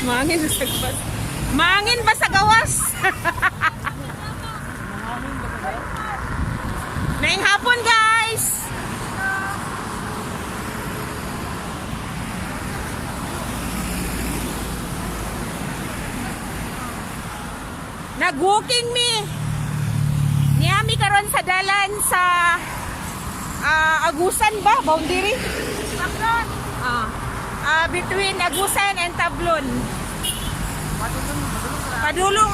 Mangin sa gawas. Mangin ba sa gawas? Maayong hapon, guys! Nag-walking mi. Niami karon sa dalan sa Agusan ba? Boundary? Tablon. Between Agusan and Tablon. Padulong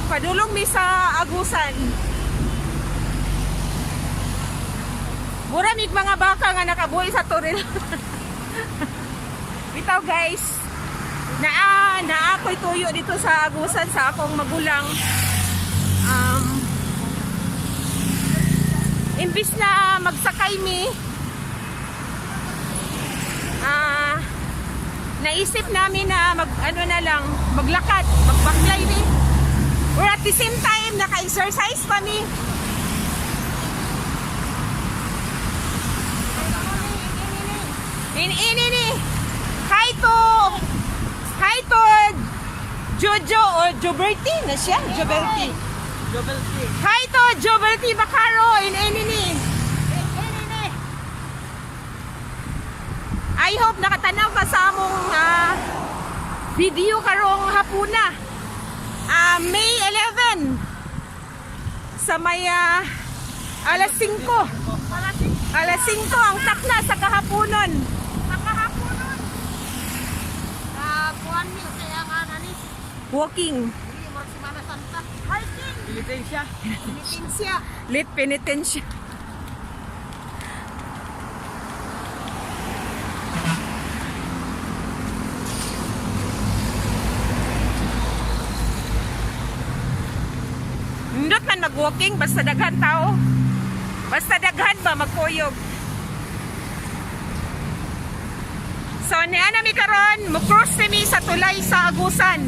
padulong mi sa Agusan. Mura mig mga baka nga nakabuhi sa toril. Bitaw, guys. Naa naa ako'y tuyo dito sa Agusan sa akong magulang. Imbis na magsakay mi, naisip namin na mag ano na lang, maglakad, magbaklay mi. Or at the same time, naka-exercise pa mi. In in in in. Hi to Jojo or Joberti na siya, Joberti. Hi to Joberti Bacaro in in. I hope nakatanaw ka sa among video karong hapuna. May 11 sa may alas 5. Alas 5 ang takna sa kahaponon. Sa kahaponon. Kuan mi kaya nga nani. Walking. Dili murag Semana Santa. Hiking. Penitensya. Penitensya. Lit penitentiary. Nindot man mag-walking basta daghan tao. Basta daghan ba magkuyog. So niya na mi karon, mo-cross ni mi sa tulay sa Agusan.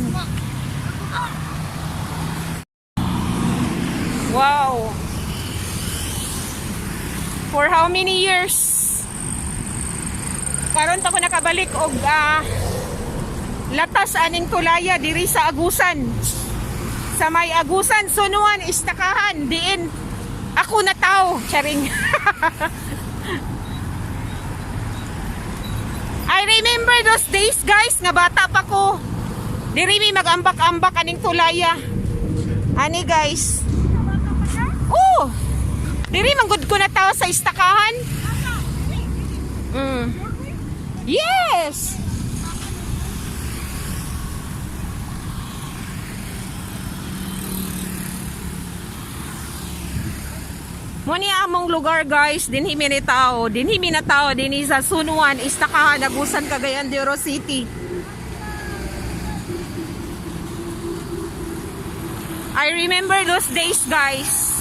Wow. For how many years? Karon pa ko nakabalik og latas aning tulaya diri sa Agusan. Sa may Agusan, Sunuan, Istakahan, diin ako na tao, charing. I remember those days, guys, nga bata pa ko. Diri mi magambak-ambak aning tulaya. Ani, guys. Oh! Diri man gud ko na tao sa Istakahan. Yes. Mo ni among lugar, guys, dinhi mi ni tao, dinhi mi na tao dinhi sa Sunuan, Istakahan, Agusan, Cagayan de Oro City. I remember those days, guys.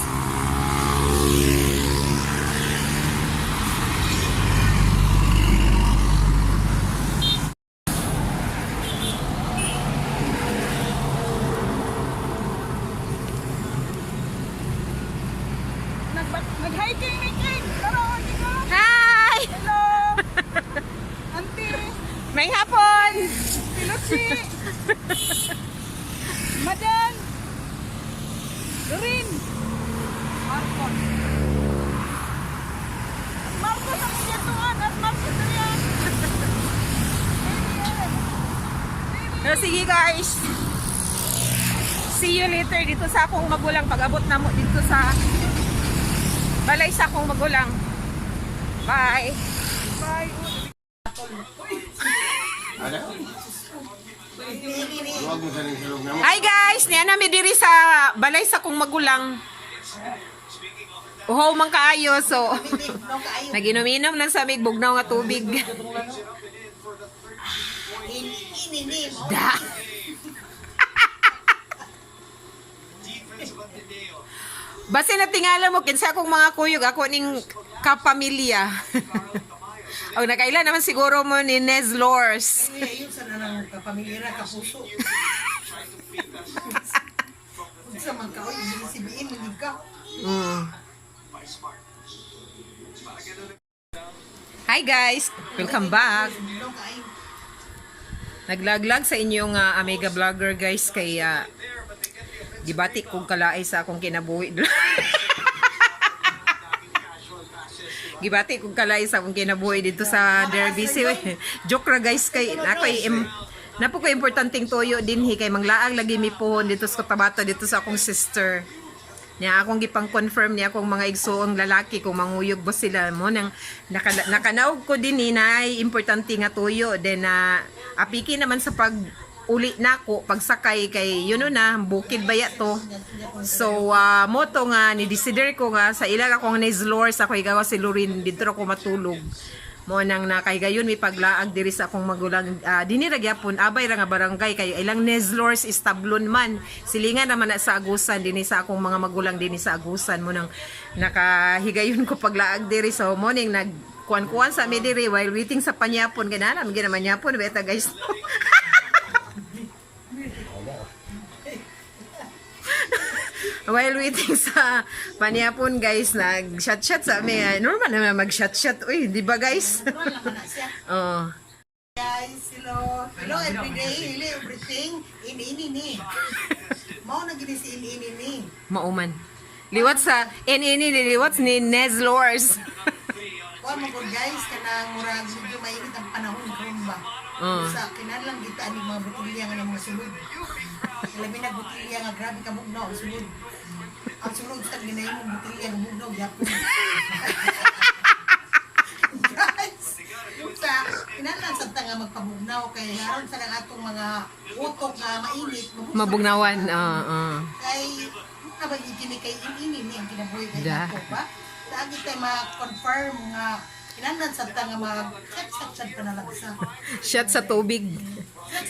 Nag-hiking mi king. Tara, ko. Hi! Hello. Auntie. May hapon! Piluchi. Madan. Dorin. Marcos. Marcos ang inyatuan at Marcos riyan. Pero sige, guys. See you later dito sa akong magulang. Pag-abot na mo dito sa balay sa akong magulang. Bye! Bye. Huwag mo sa rin silog na mo. Hi, guys! Niya nami diri sa balay sa akong magulang. Uhaw man kaayo, so naginom-inom lang sa mig bugnaw nga tubig. Da. Basta na tingala mo kinsa akong mga kuyog, ako ning kapamilya. O nakaila naman siguro mo ni Nez Lors. Ayun sa nanang kapamilya kapuso. Unsa man ka oy, sibiin man ka. Hi, guys, welcome back. Naglaglag sa inyong amiga vlogger, guys, kay gibati kong kalaay sa akong kinabuhi. Gibati kong kalaay sa akong kinabuhi dito sa Derby. Si, joke ra, guys, kay ako napo ko importanteng toyo dinhi kay manglaag lagi mi pohon dito sa Cotabato dito sa akong sister. Niya akong gipang-confirm niya akong mga igsuong lalaki kung manguyog ba sila mo nang nakanaog ko din ni nay importante nga tuyo then na apiki naman sa pag uli nako pagsakay kay yun na bukid baya to. So moto nga ni decider ko nga sa ilang akong nezlor sa ako igawa si Lorin didto ra ko matulog mo nang nakaigayon may paglaag diri sa akong magulang, dinhi ra gyapon abay ra nga barangay kay ilang Nezlors establon man silingan naman na sa Agusan dinhi sa akong mga magulang dinhi sa Agusan mo nang nakahigayon ko paglaag diri. So morning nag kuan-kuan sa mi diri while waiting sa panyapon kay naa man manyapon beta, guys. While waiting sa panyapon, guys, nag shot shot sa mi. Normal naman mag shot shot uy, di ba, guys? Normal naman na siya. Oh. Guys, hello. Hello every day, hello everything. Ini ini ni. Mao na gini si ini ini ni. Mauman. Liwat sa NN niliwat ni Nezlors. Kuan mo ko, guys, kanang murag medyo mainit ang panahon karon ba. Sa kinahanglan kita ani mga botilya nga ng mga sulod. Labi na botilya nga grabe ka bugnaw ang sulod. Ang sulod sa ginahimong botilya nga bugnaw gyapon. Guys, sa kinahanglan sa ta nga magpabugnaw kay aron sa lang atong mga utok nga mainit mabugnaw. Mabugnawan. Oo. Kay nabagigini kay inini ni ang kinabuhi kay Da. ako ba lagi kay ma-confirm nga kinahanglan sa ta nga mag chat chat chat pa na lang sa Shot sa tubig.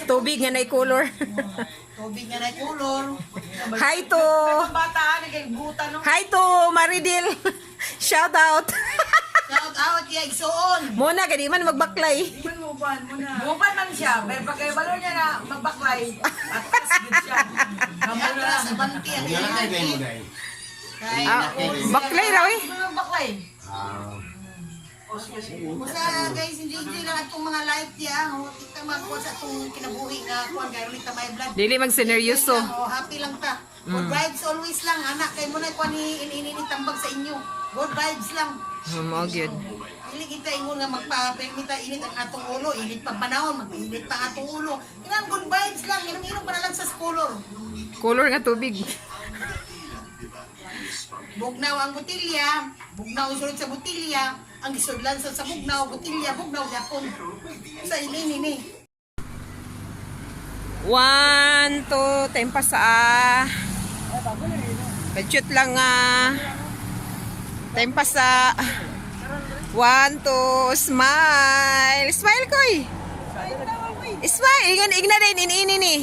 Tubig nga nay color. Tubig nga na color. Hi to Bata, nagay buta no. Hi to Maridil. Shout out. Shout out kay igsuon. Mona gani man magbaklay. Man uban mo na. Uban man siya, pero pag balon niya na magbaklay, atras gid siya. Kamo na Atras abanti ang Nga lang kay mo iyang dai. kay Baklay raw eh. Magbaklay. Ah. Usa, guys, enjoy enjoy lang atong mga life diya ho kita magkuha sa atong kinabuhi nga kuan kay ulit ta may blood. Dili mag seryoso. Oh, happy lang ta. Good vibes always lang anak kay mo na kuan ni ini ini tambag sa inyo. Good vibes lang. Mo gyud. Dili kita ingon nga magpa-permita init ang atong ulo, init pa panahon, mag-init pa ang atong ulo. Kinahanglan good vibes lang, inom-inom pa na lang sa color. Color nga tubig. Bugnaw ang botilya, bugnaw ang sulod sa botilya, ang gisudlan sa bugnaw, botilya, bugnaw gyapon. Sa ini ini. One, two, tempa sa ah. Pag-shoot lang ah. Tempa sa. One, two, smile. Smile koy. Smile. Igna, igna din, ini, ini, ni.